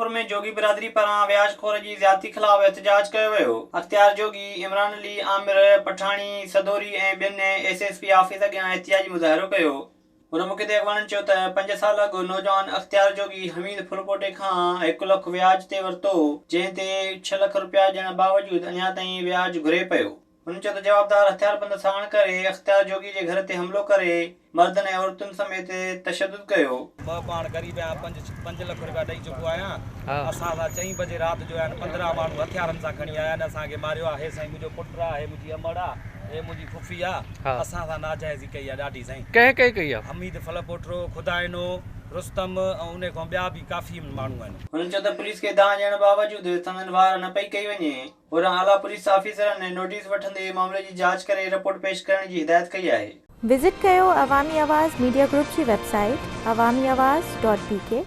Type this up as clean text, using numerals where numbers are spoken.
شڪارپور ۾ جوڳي برادري پاران وياج خور جي زيادتي خلاف احتجاج ڪيو ويو. اختيار جوڳي، عمران علي، عامر پٺاڻي، سدوري ۽ ٻين ايس ايس پي آفيس اڳيان احتجاجي مظاهرو ڪيو. ان موقعي تي اڳواڻن چيو ته پنج سال اڳ نوجوان اختيار جوڳي حميد ڦلپوٽي کان هڪ لک وياج تي ورتو جنهن تي ڇهه لک رپيا ڏيڻ باوجود اڃا تائين وياج گهري پيو. هن چيو ته جوابدار هٿياربند ساڻ ڪري اختيار جوڳي جي گهر تي حملو ڪري مردن ۽ عورتن سميت تشدد ڪيو. مان پاڻ غريب آهيان پنج لک رپيا ڏئي چڪو آهيان اسان سان چئين بجي رات جو آهن 15 ماڻهو هٿيارن سان کڻي آيا آهن اسان کي ماريو آهي هي سائين منهنجو پٽ آهي هي منهنجي امڙ آهي هي منهنجي ڦڦي آهي اسان سان ناجائزي ڪئي آهي ڏاڍي سائين ڪنهن ڪئي ڪئي آهي؟ حميد ڦلپوٽرو خدائنو رستم ۽ انهي کان ٻيا به ڪافي ماڻهو آهن. هنن چيو ته پوليس کي دانهن ڏيڻ باوجود سندن واهر نه پئي ڪئي وڃي. هوڏانهن اعليٰ پوليس آفيسرن نوٽيس وٺندي معاملي جي جاچ ڪري رپورٽ پيش ڪرڻ جي هدايت ڪئي آهي. وزٽ ڪيو عوامي آواز ميڊيا گروپ جي website Awami Awaz dot B K.